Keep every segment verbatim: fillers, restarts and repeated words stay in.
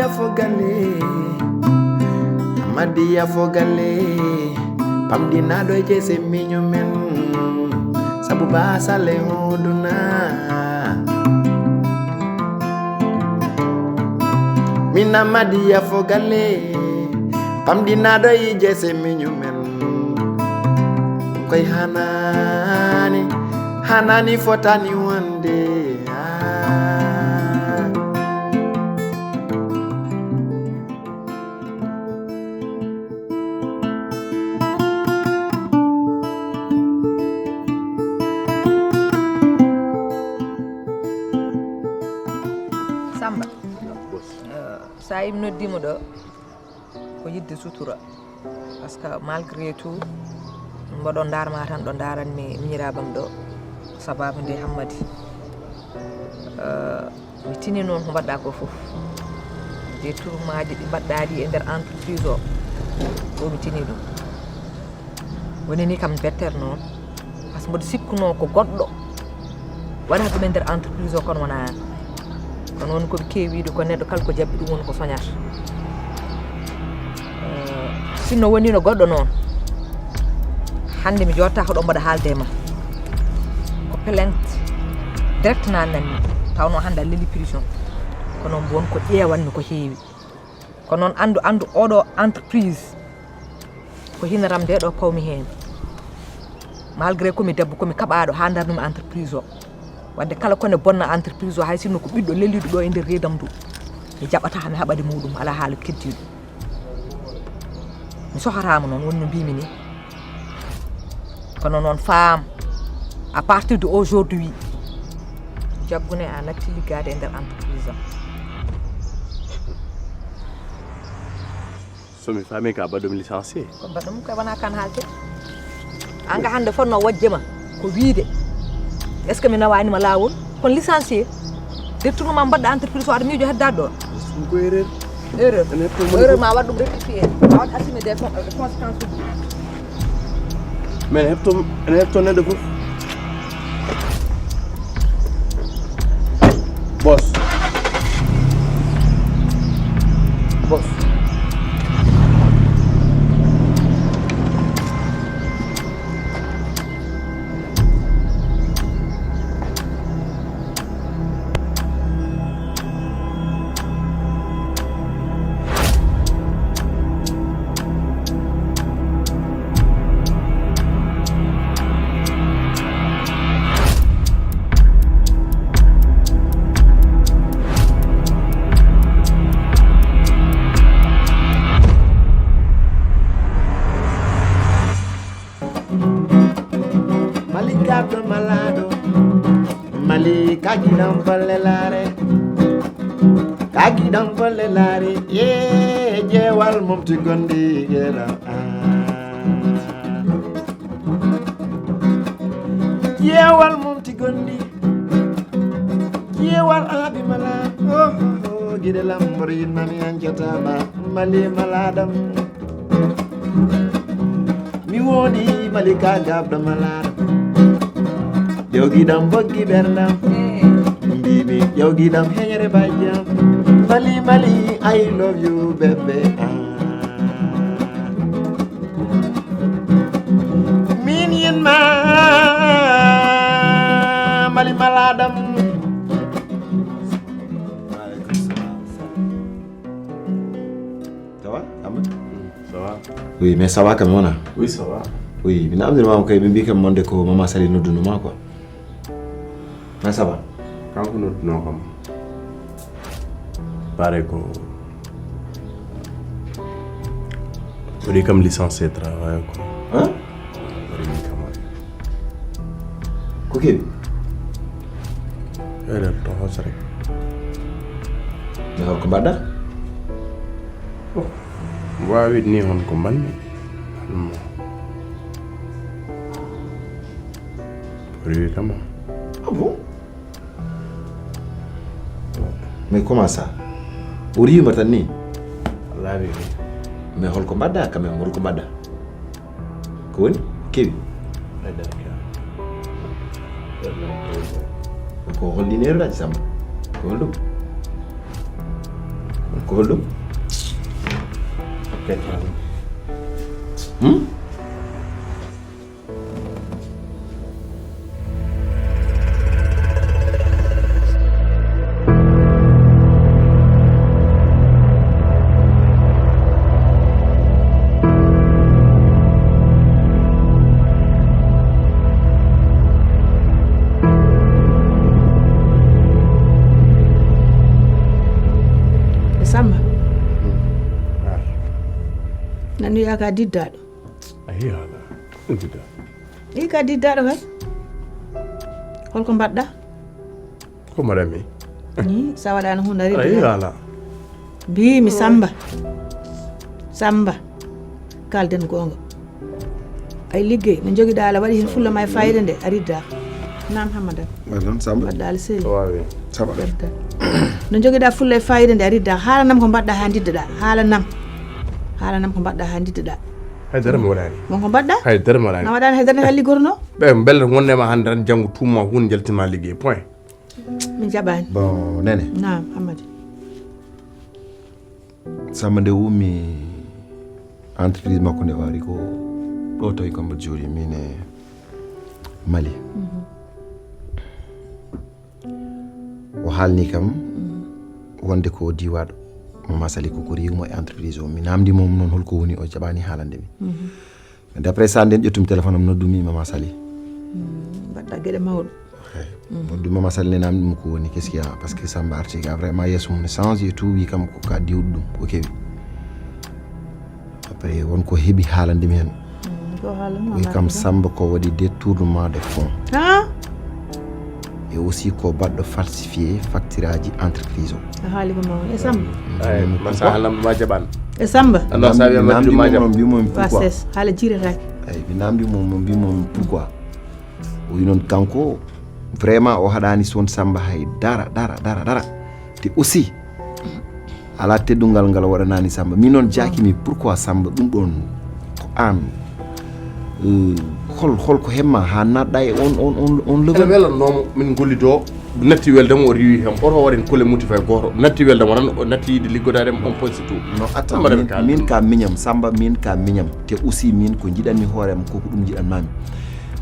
Fogalle, Amadiya Fogalle, pamɗinaaɗo e jeese miño men, sabu baasal e hooduna. Min Amadiya Fogalle, pamɗinaaɗo e jeese miño men, koy hanaani, hanaani fotaani wonde. Ah. Samba, eh, sa yim noddiima ɗo, ko yiɗde sutura. Parce que malgré tout, mboɗo ndaarma tan ɗo ndaaranmi miñiraabam ɗo, sababu nde Hammadi. Eh, mi tini noon ko mbaɗɗa ko fof. Des tourmaaji ɗi mbaɗɗa ɗi e nder entreprise o, ɗo mi tini ɗum. Woni ni kam bettere noon, parce que mboɗo sikkuno ko goɗɗo waɗata ɗum e nder entreprise o, kono wona aan. Kono woni ko ɓe keewi wiide ko neɗɗo kala ko jaɓi ɗum woni ko soñata. Eh, sinno wonino goɗɗo noon, hannde mi jottaako ɗo mboɗo haalde e ma. Ko plainte direct nananmi, tawno hannde a leli prison. Kono won ko ƴeewanmi ko heewi. Ko noon anndu, anndu oɗo entreprise, ko hinaram nde ɗo pawmi heen. Malgré ko mi debbo, ko mi kaɓaaɗo haa ndarnumi entreprise o. Wadde kala kone bonna entreprise o, hay sinno ko ɓiɗɗo leliiɗo ɗo e nder reedam ndu, mi jaɓataa, mi haɓa de muɗum, alaa haala keddiiɗo. Mi sohataama noon, woni no mbiymi ni. Kono noon faam, à partir de aujourd'hui, jaggune a natti liggaade e nder entreprise am. So mi faami ka baɗɗum licencié. Ko baɗɗum koy wona kan haalte. Anga hannde fotno wojje ma ko wiide. Est-ce que mi nawaani ma laawol? Kon licencié. Dettuno ma mbaɗɗa entreprise o aɗa miijo heddaade ɗo. Ɗum ko erreur. Erreur. Ene heɓto moni Erreur fof. Ma waɗ ɗum rectifié. Ma waɗ assumer des con-, euh, conséquences. Mais ene heɓto, ene heɓto neɗɗo fof. Boss. Boss. Mali garɗo malaaɗo, Mali kagiɗam bolle laare, kagiɗam bolle laare, ye jeewal mum ti gondi gera. Jeewal mum ti gondi, jeewal aabi mala, oh, oh, oh, giɗe lambor yinnami an jotama, Mali malaaɗam. Mi woni Malika gabɗo malaaɗo. Ƴewgiɗam boggi ɓerɗam. Mbimi ƴewgiɗam heñere bajjam. Mali, Mali, I love you, bébé. Ah. Min yinma Mali malaaɗam. Waaleykum salaam. Ça va, Amadou? Ça va. Oui, mais ça va quand même, wona? Oui, ça va. Oui, mi namdiri mama kay, ɓe mbi kam monde ko Mama Sali nodduno ma quoi. Mais ça va. Kanko nodduno kam. Pare ko. Waɗi kam licencié travail quoi. Hein? Waɗi kam waɗi. Ko kewi? Eɗen to hoos rek. Mais holko mbaɗɗa? Oh, mi waawii ni hon ko mbanmi. Alma. Riwi kam. Ah bon? Mais comment ça? O riwima tan ni? Laaɓi ni. Mais holko mbaɗɗa quand même, holko mbaɗɗa? Ko woni? Kewi? Ko holɗi nerlaji Samba? Ko holɗum? Ko holɗum? Hmm? E Samba. Nan wiya ka diddaɗo. A yi hala. Didda. Yi ka diddaɗo kay. Holko mbaɗɗa? Ko mbaɗanmi? Ni sa waɗano hunde a ridda. Mbi mi Samba. Samba. Kalden gonga. Ay liggey no jogiɗa ala waɗi hen fulla ma e fayida nde a ridda. Nam Hamada. Madan Samba. Mbaɗɗa ala seri. Wawi. Samba. Ɓedda. No jogiɗa fulla e fayida nde a ridda. Haalanam ko mbaɗɗa ha diddaɗa. Haalanam. Haalanam ko mbaɗɗa ha diddaɗa. Haydara mi waɗani. Mon ko mbaɗɗa? Haydara mi waɗani. Na waɗani haydara nde halli gorno? Ɓe mbele wonde ma hande tan janngo tuma hun jaltima liggey point. Min jaɓani. Bon, Nene. Naam, Hamadi. Samba nde ummi entreprise makko nde o ari ko ɗo tawi kam mbaɗa jooɗi min e Mali. O haalni kam wonde ko o diwaɗo. Mama Sali ko ko riwmo e entreprise o. Mi namdi mo noon holko woni o jaɓani haalande mi. Mais d'après ça nden ƴettumi téléphone am noddumi Mama Sali. Mbaɗɗa geɗe mawɗo. Hey. Noddumi Mama Sali ne namdi mo ko woni qu'est-ce qu'il y a parce que Samba arti ga vraiment yeeso mum ne change et tout wi kam ko ka diwɗo ɗum o kewi. Après won ko heɓi haalande mi hen. Wi kam Samba ko waɗi détournement de fonds. Ha? Et aussi ko baɗɗo falsifié facture aji entreprise o. A haali ko mawni e Samba. Ay, ma sa haalam ma jaɓan. E Samba. Anno sa wiya mi namdi mo mbimo mi pourquoi. Fases haala jiiretaki. Ay mi namdi mo mo mbimo mi pourquoi. O wi noon kanko vraiment o haɗani son Samba hay dara dara dara dara. Te aussi ala teddungal ngal waɗanani Samba min noon jaakimi pourquoi Samba ɗum ɗon ko an. Hol holko hemma ha naɗɗa e on on on on level? Ene welannomo min gollido natti weldemo o riwi hem oto waɗen kole muti fay goto natti weldemo tan o natti yiide liggodade mo on poste tout. No atta min ka miñam Samba min ka miñam te aussi min ko jiɗanmi hoore am koko ɗum jiɗanmami.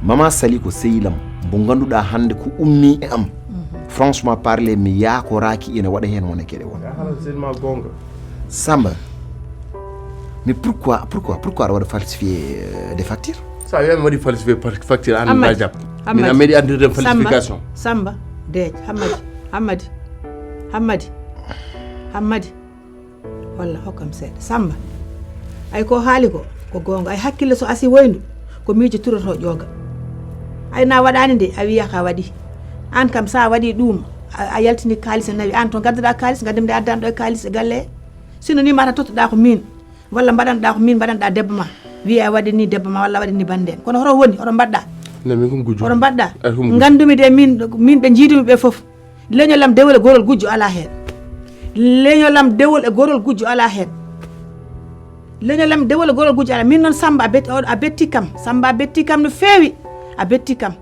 Mama Sali ko sehilam mbo ganduɗa hande ko ummi e am. Franchement parler mi yakoraki ene waɗa hen wona keɗe wona. Samba. Mais pourquoi pourquoi pourquoi aɗa waɗa falsifié des factures? Sa wiyami waɗi falsifié facture an mba jaab. Min a meeɗi andirde falsification. Samba deej hammadi hammadi hammadi hammadi. Walla hokkam seeɗa Samba. Ay ko haali ko ko goonga ay hakkille so asi woyndu ko miijo turoto ƴooga. Ay na waɗaani nde a wiyaka waɗi. Aan kam so a waɗi ɗuum a yaltini kaalis a nawi aan to ngadduɗa kaalis ngaddum nde addanɗo e kaalis e galle. Sino ni mata tottuɗa ko min walla mbaɗanɗa ko min mbaɗanɗa debbo ma wiya a waɗi ni debbo ma walla a waɗi ni banden kono hoto woni hoto mbaɗɗa. Hoto mbaɗɗa. Ngandumi de min min ɓe jiidumi ɓe fof. Leñolam dewol e gorol gujjo ala heen. Leñolam dewol e gorol gujjo ala heen. Leñolam dewol e gorol gujjo ala min noon Samba a betti kam Samba a betti kam no feewi. A betti kam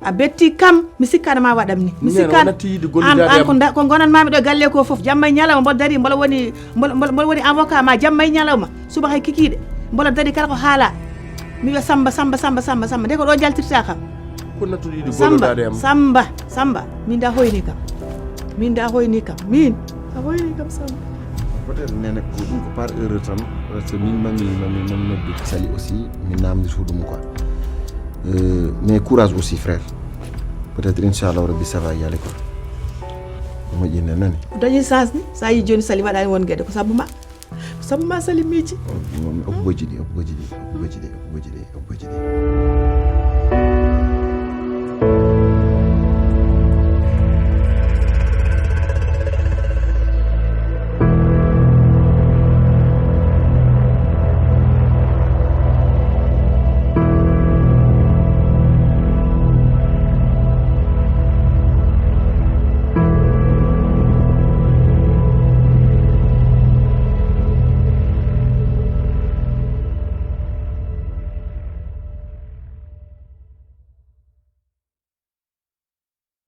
a betti kam mi sikkaɗo ma waɗam ni mi sikkan an an ko gonanmami ɗo e galle ko foof jamma e ñalawma mboɗo dari mboɗo woni mboɗo woni avocat ma jamma e ñalawma suba hay kikiɗe mboɗo dari kala ko haala. Mi wiya Samba Samba Samba Samba Samba nde ko ɗo jaltirta kam. Ko nattuɗo yiɗi Samba gollodaade am. Samba Samba min da hoyni kam. Min da hoyni kam min a hoyni kam Samba. Peut-être nene ko ɗum ko par erreur tan. Parce que min mami mami mami noddu Sali aussi min namdi suudu mum quoi. Euh, mais courage aussi frère. Peut-être inchallah rabbi ça va y aller quoi. Moƴƴi ne nani. Dañi chance ni sa yi joni Sali waɗani won gueɗe ko sabu ma. Sabu ma Sali miiji. Obo goji ɗi obo goji ɗi obo goji ɗi obo goji ɗi obo goji ɗi.